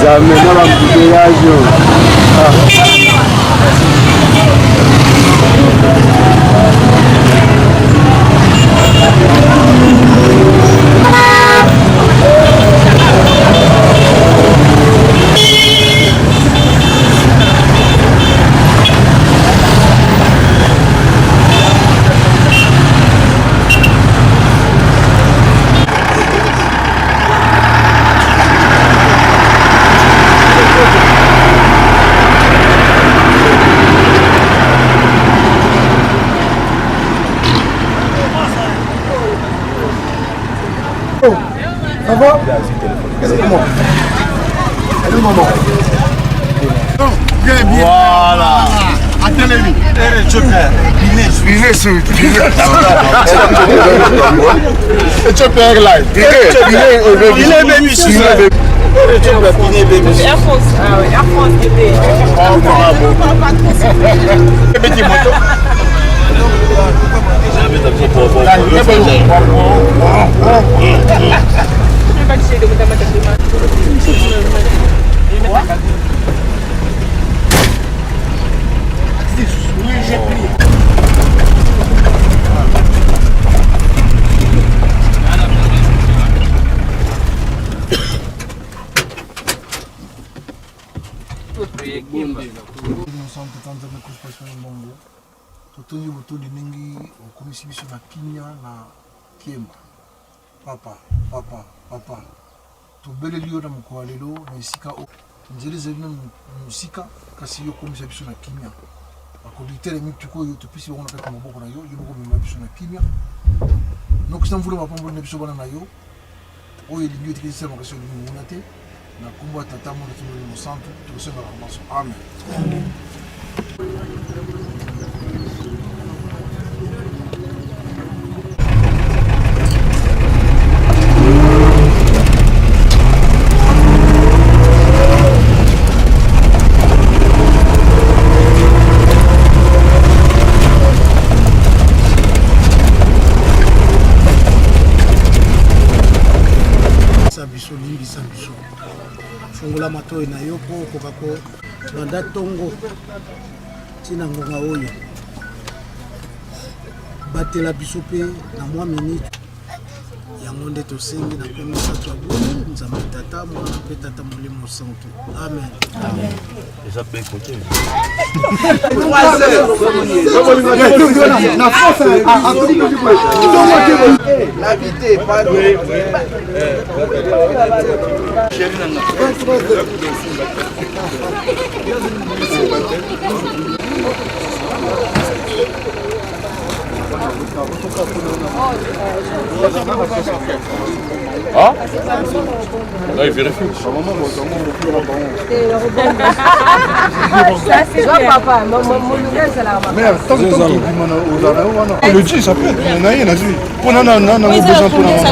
Nzambe na bambuteyage oyo. Ça va? Comment? Allô maman. Bien, bien. Voilà. Atelemi. Business. Ethiopia Airlines. Air France, ah ouais, Air France DP. Totondi botondi ndenge okomisi biso na kimia na Kiemba. Papa, papa, papa, tobeleli yo na mokolo ya lelo na esika oyo nzela ezali nanu mosika, kasi yo okomisa biso na kimia. Ba conducteur ya mituka oyo topesi bango na kati ya maboko na yo, yo moko mema biso na kimia. Nokisa mvula mapamboli na biso bana na yo, oyo elingi yo etikali esalema kasi olingi monguna te. Na nkombo ya Tata, Mwana mpe Molimo Mosantu, tokosengaka manso. Amen. Biso limbisa biso, fungola matoi na yo mpo okoka kobanda ntongo ntina ngonga oyo. Batela biso mpe na mwa minute yango nde tosengi na mpe misato ya boni Nzambe Tata, Mwana mpe Tata Molimo Santu. Amen. Amen. Eza mpe kote. Ah Là, il vérifie. Le 10 après, na ye nazwi mpo na nango besoin mpo na mama.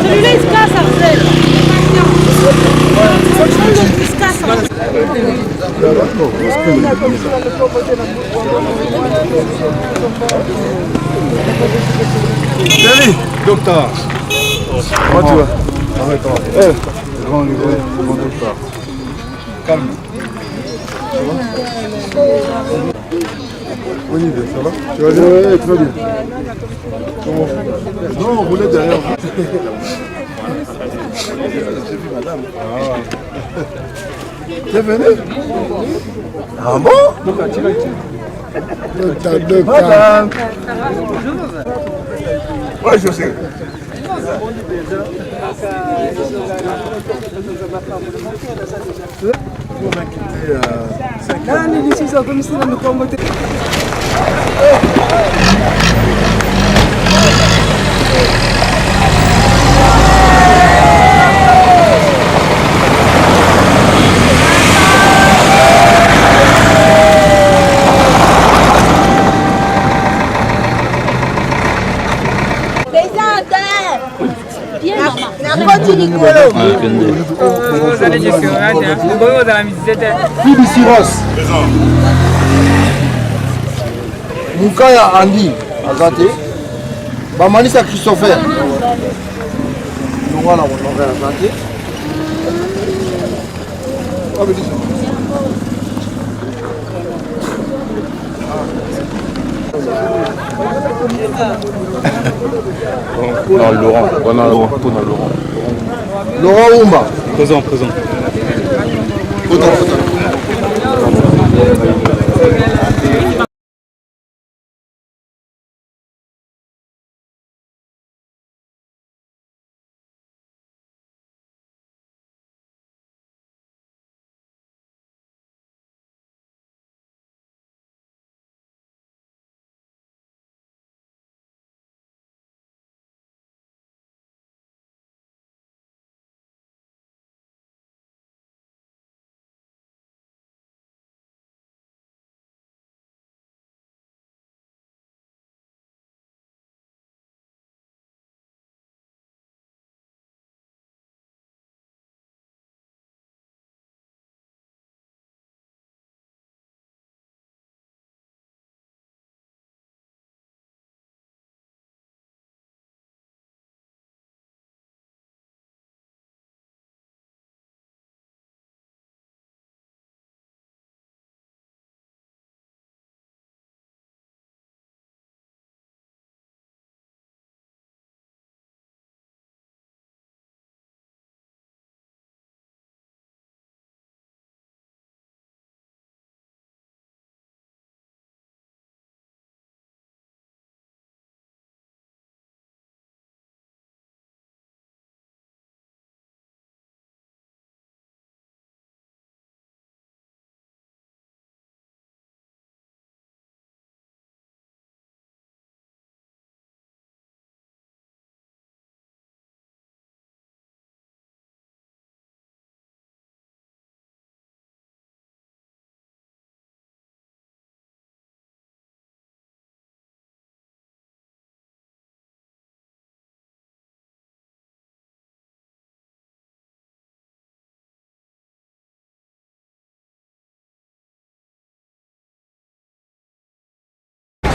Celui-là, il se casse, Arcel. Il se casse, Arcel. Andy Docteur. Comment tu vas? Arrête, arrête. Eh, grand, grand, grand docteur. Calme. Ça va? Olivier, ça va? Tu vas bien? Oui, très bien. Comment? Non, on roulait derrière. J'ai vu madame. Ah. T'es venu? Ah bon? Madame. Ouais, je sais. Nani lisusu akomisi na mikombo te. Nakoti likolo. Fibi Siros. Mukaya Andy aza te. Bamanisa Christopher. Longwa na Honore aza te. Non, Laurent. Ouais, non, Laurent. Laurent. Laurent Oumba. Présent, présent. Autant, autant.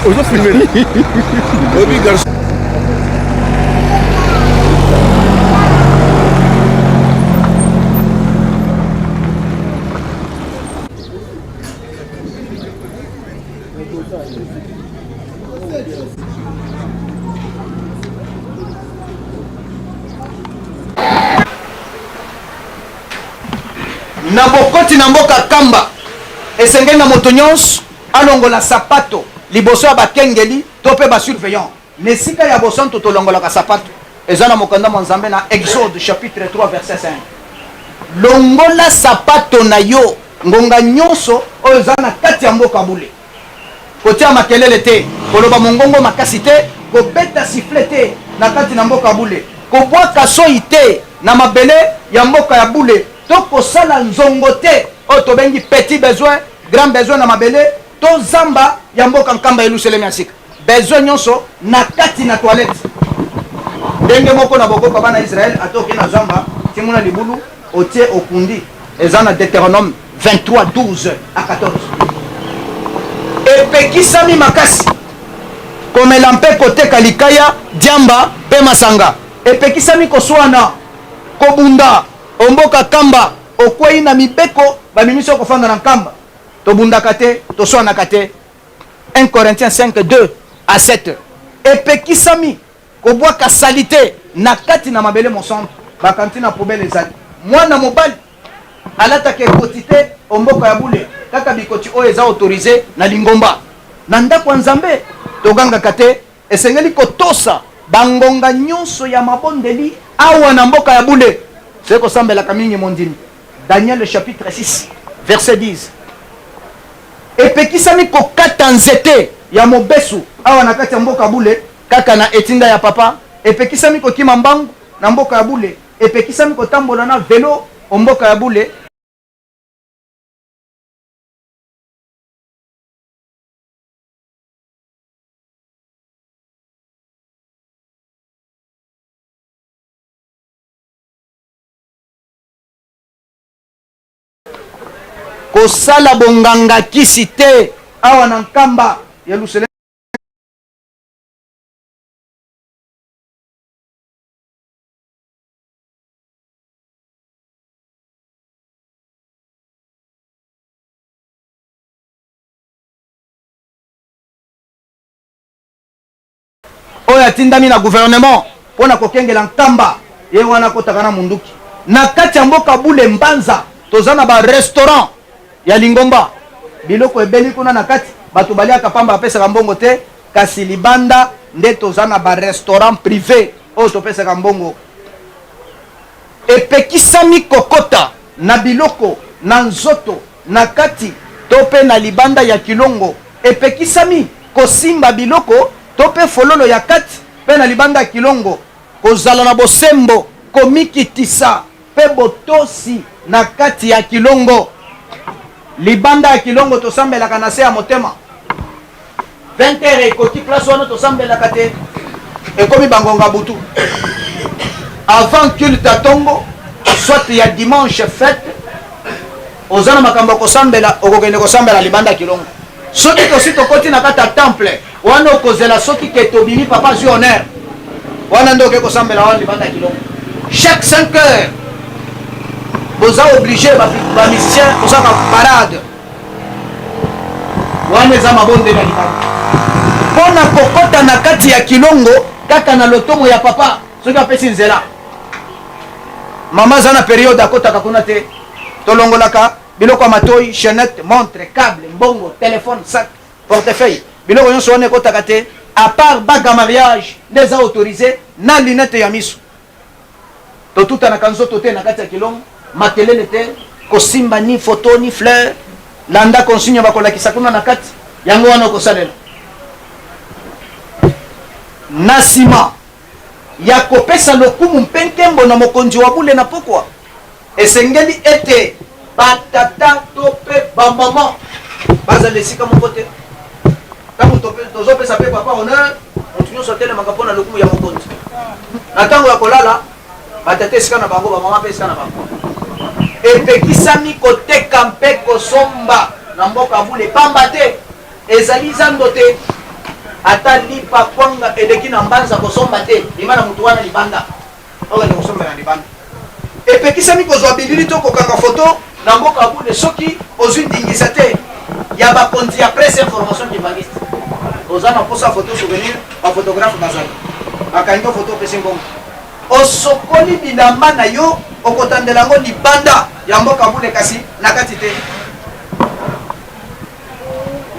Ozo filmer. Oyebi garçon. Na bokoti na mboka Kamba, esengeli na moto nyonso alongola sapato liboso ya bakengeli to mpe ba surveillant. Na esika ya bosantu tolongolaka sapato. Eza na mokanda mwa Nzambe na Exode chapitre 3 verset 5. Longola sapato na yo ngonga nyonso oyo oza na kati ya mboka bule. Kotia makelele te, koloba mongongo makasi te, kobeta sifflet te na kati na mboka bule, kobwaka soyi te na mabele ya mboka ya bule to kosala nzongo te oyo tobengi petit besoin, grand besoin na mabele to zamba ya mboka Nkamba Yelusalemi ya sika. Besoin nyonso na kati na toilette. Ndenge moko na bokoko bana Israël, ata oke na zamba, timuna libulu, otie okundi. Eza na Deuteronome 23, 12 à 14. Epekisami makasi. komela mpe koteka likaya, diamba mpe masanga. Epekisami koswana, kobunda o mboka Nkamba. Okwei na mibeko, babimisi yo kofanda na Nkamba. Tobundaka te, toswanaka te. 1 Corinthiens 5, 2 à 7. Epekisami kobwaka salite na kati na mabele mosantu. Ba cantine ya poubelle ezali. Mwana mobali alataka ekoti te o mboka ya bule, kaka bikoti oyo eza autorise na lingomba. Na ndako ya Nzambe togangaka te, esengeli kotosa ba ngonga nyonso ya mabondeli awa na mboka ya bule. Soki kosambelaka mingi mondimi. Daniel chapitre 6 verset 10. Epekisami kokata nzete ya mobesu awa na kati ya mboka bule kaka na etinda ya papa. Epekisami kokima mbangu na mboka ya bule. Epekisami kotambola na velo o mboka ya bule. Kosala bonganga kisi te awa na Nkamba, Yelusaleme. Oyo atindami na gouvernement mpo na kokengela Nkamba, ye wana akotaka na munduki. Na kati ya mboka Bule Mbanza, toza na ba restaurant ya lingomba, biloko ebeli kuna na kati, bato baliaka pamba, bapesaka mbongo te, kasi libanda nde toza na ba restaurant prive oyo topesaka mbongo. Epekisami kokota na biloko na nzoto na kati to mpe na libanda ya kilongo. Epekisami kosimba biloko to mpe fololo ya kati mpe na libanda ya kilongo. Kozala na bosembo, komikitisa mpe botosi na kati ya kilongo. Libanda ya kilongo tosambelaka na se ya motema. 20 heures ekoki, place wana tosambelaka te, ekomi bangonga butu. Avant culte ya tongo soit ya dimanche fete, oza na makambo ya kosambela, okokende kosambela libanda ya kilongo. Soki tosi tokoti na kati ya temple wana, okozela soki ke tobimi, papa azwi honneur wana, nde oke kosambela wana libanda ya kilongo. Chaque 5 heures boza oblige ba musicien kosaka parade wana, eza mabondeli ya libanda. Mpo na kokota na kati ya kilongo, kaka na lotomo ya papa soki apesi nzela. Mama aza na periode, akotaka kuna te. Tolongolaka biloko ya matoi, chaînette, montre, cable, mbongo, telefone, sac, portefeuille, biloko nyonso wana ekotaka te, à part bague ya mariage nde eza autorisé na lunette ya miso. Totutanaka nzoto te na kati ya kilongo, makelele te, kosimba ni photo ni fleur. Landa consigne bakolakisa kuna na kati, yango wana okosalela. Na nsima ya kopesa lokumu mpe nkembo na mokonzi wa bule na pokwa, esengeli ete batata to mpe bamama bazala esika moko te. Ntango tozopesa mpe papa honneur, moto nyonso atelemaka mpo na lokumu ya mokonzi. Na ntango ya kolala, batata esika na bango, bamama mpe esika na bango. Epekisami koteka mpe kosomba na mboka bule, pamba te ezali zando te. Ata lipa, kwanga eleki na mbanza, kosomba te, bima na moto wana libanda, okende kosomba na libanda. Epekisami kozwa bilili to kokanga foto na mboka bule soki ozwi ndingisa te ya bakonzi ya presse information kimbanguiste. Oza na mposa foto souvenir, baphotographe bazali, bakangi yo foto, opesi mbongo. Osokoli bilamba na yo, okotandela yango libanda ya mboka bule, kasi na kati te.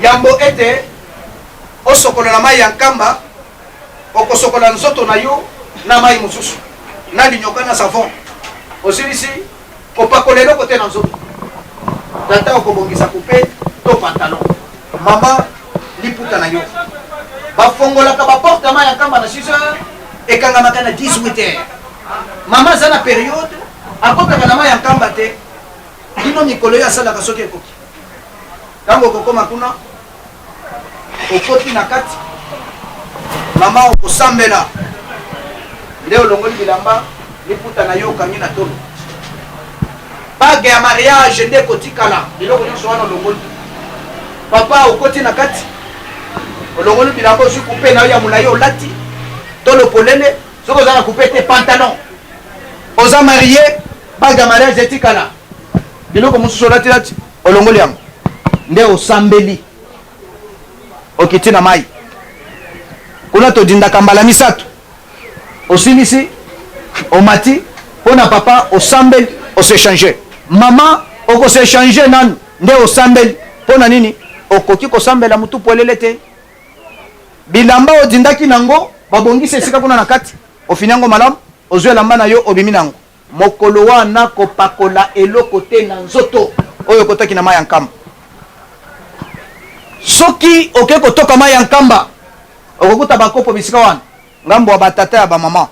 Yambo ete osokola na mai ya Nkamba, okosokola nzoto na yo na mai mosusu na linyoka na savon. Osilisi, kopakola eloko te na nzoto. Tata okobongisa kupe to pantalon, mama liputa na yo. Bafongolaka baporte ya mai ya Nkamba na 6 heures, ekangamaka na 18 heures. Mama aza na periode, akotaka na mai ya Nkamba te kino mikolo ye asalaka soki ekoki. Ntango okokoma kuna, okoti na kati, mama okosambela, nde olongoli bilamba, liputa na yo okangi na tolo, bague ya mariage nde ekotikala, biloko nyonso wana olongoli. Papa okoti na kati, Olongoli bilamba, ozwi kupe na yo ya molai olati, tolo polele. Soki oza na kupe te, pantalon. Oza marie, bague ya mariage etikala, biloko mosusu olatilati, olongoli yango nde osambeli, okiti na mai kuna. Todindaka mbala misato. Osilisi, omati mpo na papa, osambeli, osechange. Mama, okosechange nanu nde osambeli. Mpo na nini? Okoki kosambela motu polele te. Bilamba odindaki nango, babongisi esika kuna na kati, ofini yango malamu, ozwi elamba na yo, obimi nango. Mokolo wana kopakola eloko te na nzoto oyo okotaki na mai ya Nkamba. Soki okei kotoka mai ya Nkamba, okokuta bakopo bisika wana, ngambo ya batata ya bamama.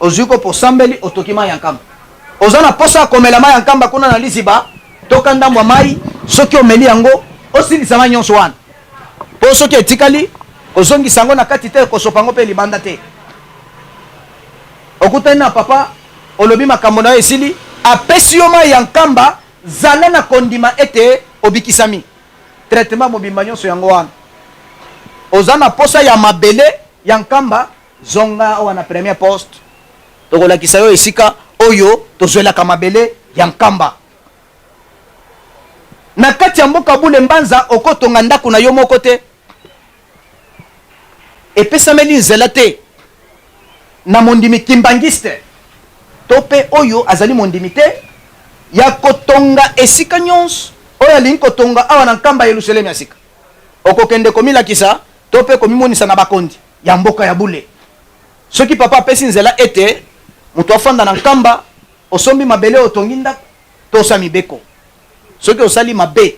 Ozwi kopo, osambeli, otoki mai ya Nkamba. Oza na posa ya komela mai ya Nkamba kuna na liziba, toka ndambo ya mai, soki omeli yango, osilisa mai nyonso wana. Po soki etikali, kozongisa yango na kati te, kosopa yango pe libanda te. Okutani na papa, olobi makambo na yo esili, apesi yo mai ya Nkamba, zala na kondima ete obikisami. Traitement mobimba nyonso yango wana. Oza na posa ya mabele ya Nkamba, zonga awa na premier poste, tokolakisa yo esika oyo tozwelaka mabele ya Nkamba. Na kati ya mboka Bule Mbanza, okotonga ndako na yo moko te. Epesameli nzela te na mondimi kimbanguiste to mpe oyo azali mondimi te ya kotonga esika nyonso oyo alingi kotonga awa na Nkamba Yelusalemi ya sika. Okokende komilakisa to mpe komimonisa na bakonzi ya mboka ya bule. Soki papa apesi nzela ete moto afanda na Nkamba, osombi mabele, otongi ndako, tosa mibeko. Soki osali mabe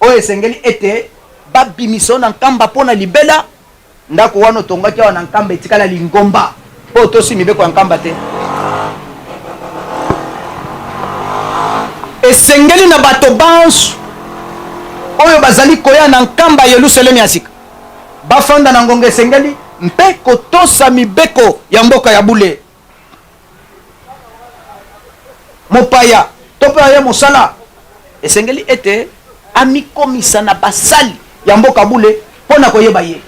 oyo esengeli ete babimisa yo na Nkamba mpo na libela, ndako wana otongaki awa na Nkamba etikala lingomba mpo otosi mibeko ya Nkamba te. Esengeli na bato banso oyo bazali koya na Nkamba Yelusalemi ya sika bafanda na ngonga esengeli mpe kotosa mibeko ya mboka ya bule. Mopaya to mpe aye mosala esengeli ete amikomisa na basali ya mboka bule mpo na koyeba ye.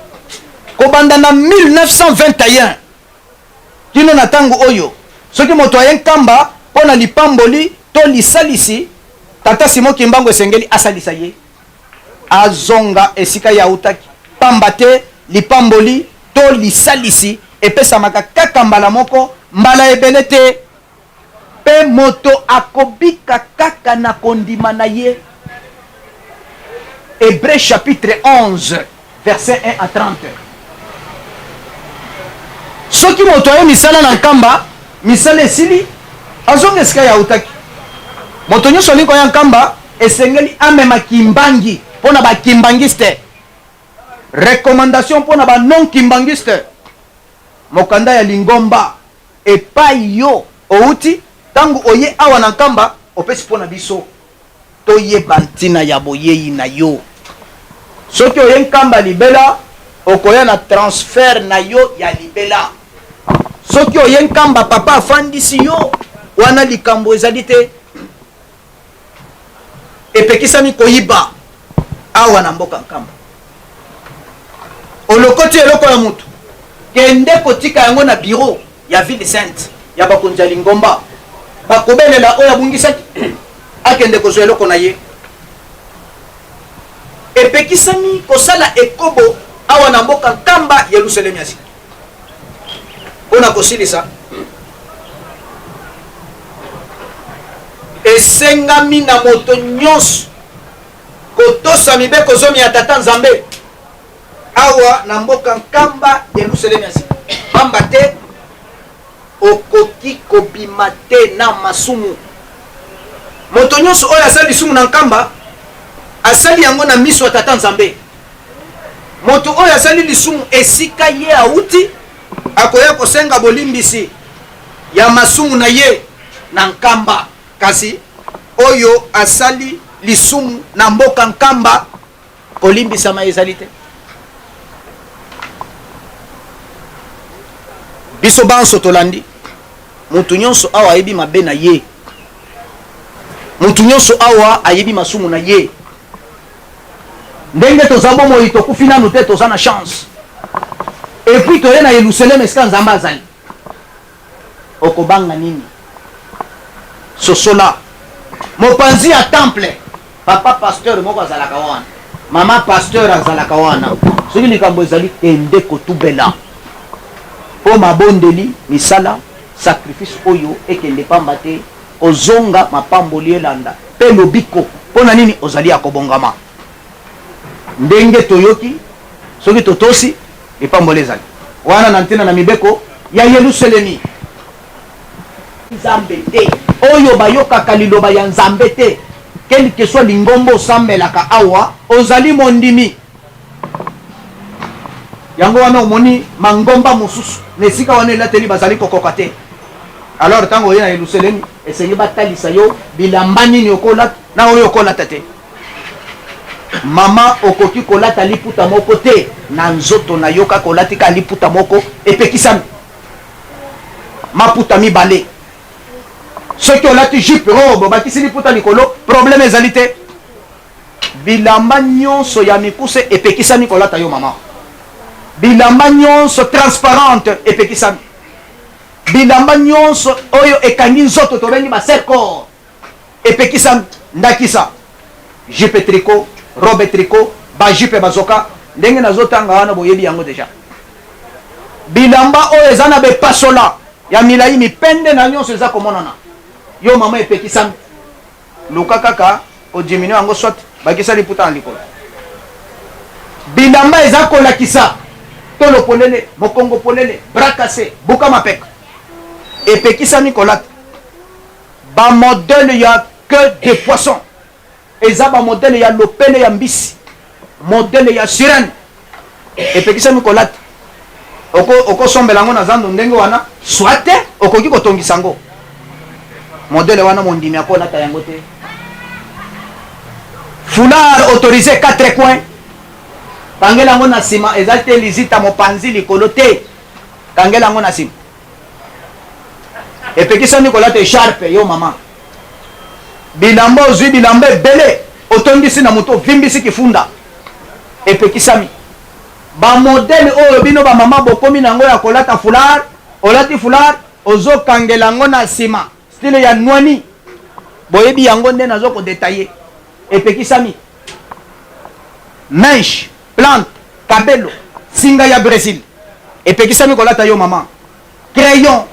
Kobanda na 1921 kino na ntango oyo, soki moto aye Nkamba mpo na lipamboli to lisalisi, Tata Simon Kimbangu esengeli asalisa ye azonga esika ye autaki, pamba te lipamboli to lisalisi epesamaka kaka mbala moko, mbala ebele te, mpe moto akobika kaka na kondima na ye. Hebreux chapitre 11 verset 1 à 30. Soki moto aye misala na Nkamba, misala esili, azonga esika ye autaki. Moto nyonso alingi koya Nkamba, esengeli amema kimbangi mpo na ba kimbanguiste. Recommandation mpo na ba non kimbanguiste. Mokanda ya lingomba epayi yo owuti, tango oye awa na Nkamba, opesi mpo na biso toyeba ntina ya boyeyi na yo. Soki oye Nkamba libela, okoya na transfert na yo ya libela. Soki oye Nkamba papa afandisi yo, wana likambo ezali te. Epekisami koyiba awa na mboka Nkamba. Olokoti eloko ya moto, kende kotika yango na bureau ya ville sainte ya bakonzi ya lingomba. Bakobelela oyo abungisaki akende kozwa eloko na ye. Epekisami kosala ekobo awa na mboka Nkamba, Yelusalemi ya sika. Mpo na kosilisa, esengami na moto nyonso kotosa mibeko zomi ya Tata Nzambe awa na mboka Nkamba, Yelusalemi ya sika, pamba te okoki kobima te na masumu. Moto nyonso oyo asali lisumu na Nkamba asali yango na miso ya Tata Nzambe. Moto oyo asali lisumu esika ye awuti akoya kosenga bolimbisi ya masumu na ye na Nkamba. Kasi oyo asali lisumu na mboka Nkamba, kolimbisama ezali te. Biso banso tolandi, moto nyonso awa ayebi mabe na ye, moto nyonso awa ayebi masumu na ye. Ndenge toza bomoi tokufi nanu te, toza na chance. Et puis toye na Yelusaleme esika Nzambe azali. Okobanga nini? Sosola. Mopanzi ya temple, papa pasteur moko azalaka wana, mama pasteur azalaka wana. Soki likambo ezali, kende kotubela mpo mabondeli, misala, sacrifice oyo ekende pamba te, kozonga mapamboli elanda mpe lobiko. Mpo na nini? Ozali ya kobongama. Ndenge toyoki, soki totosi, lipamboli ezali wana na ntina na mibeko ya Yelusalemi. Nzambe te, oyo bayokaka liloba ya Nzambe te, quelque soit lingomba osambelaka awa, ozali mondimi. Yango wana omoni mangomba mosusu na esika wana elateli bazali kokoka te. Alors ntango oye na Yelusalemi, esengi batalisa yo bilamba nini okolata na oyo okolata te. Mama okoki kolata liputa moko te na nzoto na yo, kaka olati kaka liputa moko epekisami. Maputa mibale. Soki olati jupe robe obakisi liputa likolo, problème ezali te. Bilamba nyonso ya mikuse epekisami kolata yo mama. Bilamba nyonso transparente epekisami. Bilamba nyonso oyo ekangi nzoto tobengi ba serre-corps epekisami. Ndakisa, jupe tricot, robe tricot, ba jupe bazoka, ndenge nazotanga wana boyebi yango deja. Bilamba oyo eza na bepasola ya milai mipende na nyonso eza komonana. Yo mama epekisami. Luka kaka ko diminuer yango soit bakisa liputa na likolo. Bilamba eza kolakisa tolo polele, mokongo polele, bras casse, buka mapeka. Epekisami kolata ba modèle ya queue de poisson. Eza ba modèle ya lopele ya mbisi, modèle ya sirène. Epekisami kolata. Oko okosombela yango na zando ndenge wana, soit okoki kotongisa yango. Modèle wana mondimi akolata yango te. Foulard autorisé quatre coins. Kangela yango na sima, eza te lizita mopanzi likolo te. Kangela yango na sima. Epekisami kolata echarpe yo mama. Bilamba ozwi bilamba ebele otondisi na moto ovimbisi kifunda. Epekisami. Ba modèle oyo bino ba mama bokomi na yango ya kolata foulard, olati foulard ozo kangela yango na sima style ya nwani. Boyebi yango nde nazo ko detailler. Epekisami. Mèche, plante, cabelo, singa ya Bresil. Epekisami kolata yo mama. Crayon,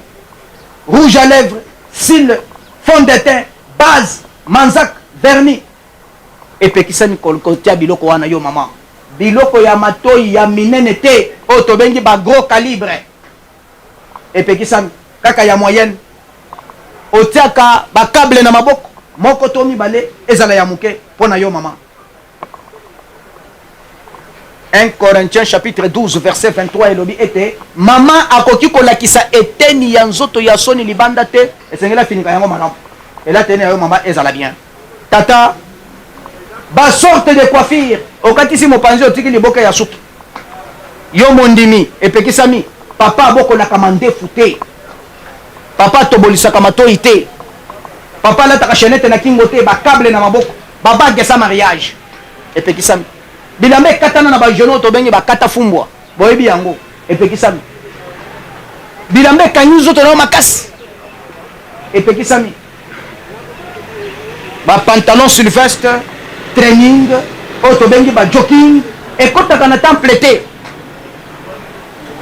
rouge à lèvres, cils, fond de teint, base, manzak, vernis. Epekisami kotia biloko wana yo mama. Biloko ya matoyi ya minene te oyo tobengi ba gros calibre epekisami, kaka ya moyenne. Otiaka ba cable na maboko moko to mibale ezala ya moke mpo na yo mama. 1 Corinthiens chapitre 12 verset 23 elobi ete mama akoki kolakisa eteni ya nzoto ya soni libanda te, esengeli afinika yango malamu. Elateli na yo mama ezala bien. Tata, ba sorte de coiffure, okatisi mopanzi otiki liboke ya suki. Yo mondimi, epekisami. Papa abokolaka mandefu te. Papa atobolisaka matoyi te. Papa alataka chainette na kingo te, ba cable na maboko, ba bague sans mariage. Epekisami. Bilamba ekatana na ba genoux tobengi ba kata fumbwa. Boyebi yango, epekisami. Bilamba ekangi nzoto na yo makasi. Epekisami. Ba pantalon sylvestre, training, oyo tobengi ba jogging, ekotaka na temple te.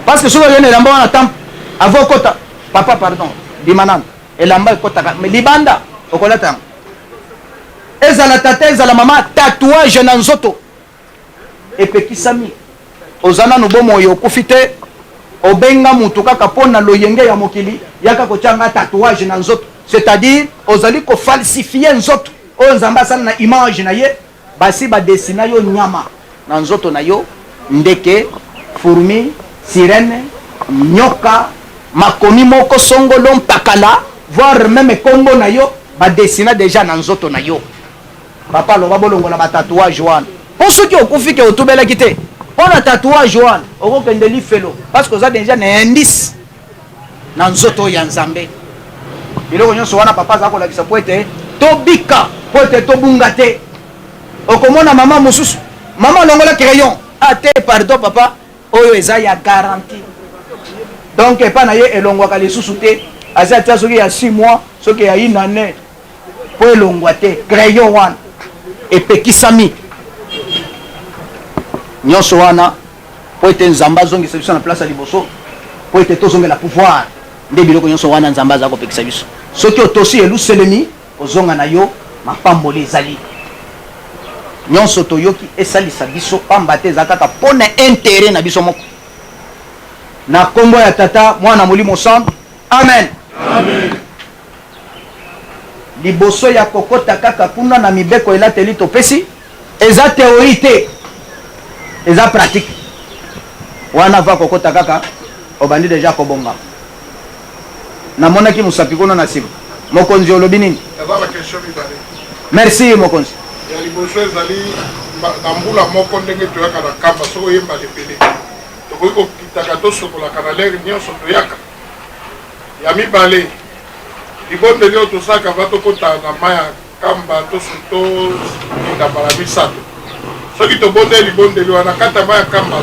Parce que soki oye na elamba wana temple, avant okota, papa pardon, bima nanu. Elamba ekotaka, mais libanda okolata yango. Ezala tata, ezala mama, tatouage na nzoto epekisami. Oza nanu bomoi okufi te, obenga mutu kaka po na loyenge ya mokili, yaka kotia nga tatouage na nzoto, c'est à dire ozali ko falsifier nzoto oyo Nzambe asala na image na ye, basi ba dessina yo nyama na nzoto na yo, ndeke, fourmi, sirène, nyoka, makomi moko songolo mpakala, voire meme kombo na yo ba dessina dejà na nzoto na yo. Papa aloba bolongola ba tatouage wana po soki okufi ke otubelaki te pona tatouage wana okokende lifelo parce que oza dejà na indice na nzoto ya Nzambe. Biloko nyonso wana papa aza kolakisa po ete tobika po ete tobunga te. Okomona mama mosusu. Mama longola crayon. Ah te pardon papa, oyo eza ya garantie. Donc epa na ye elongwaka lisusu te. Aza atia soki ya 6 mois, soki ya une année. Po elongwa te. Crayon wana epekisami. Nyonso wana po ete Nzambe azongisa biso na place ya liboso, po ete tozongela pouvoir. Nde biloko nyonso wana Nzambe aza kopekisa biso. Soki otosi Yeluselemi, kozonga na yo mapamboli ezali. Nyonso toyoki esalisa biso, pamba te eza kaka mpo na interet na biso moko. Na kombo ya Tata, Mwana, Molimo Santu. Amen. Amen. Liboso ya kokota kaka kuna na mibeko elateli topesi, eza theorie te, eza pratique. Wana va kokota kaka obandi deja kobonga. Namonaki mosapi kuna na nsima. Mokonzi olobi nini? Naza na question mibale. Merci mokonzi. Ya liboso ezali na mbula moko ndenge toyaka na Nkamba, soki oyemba lepele tokoki kokitaka tosokolaka na lere nyonso toyaka. Ya mibale, libondeli oyo tosalaka va tokota na mai ya Nkamba tokinda mbala misato. Soki tobondeli libondeli wana kati ya mai ya Nkamba.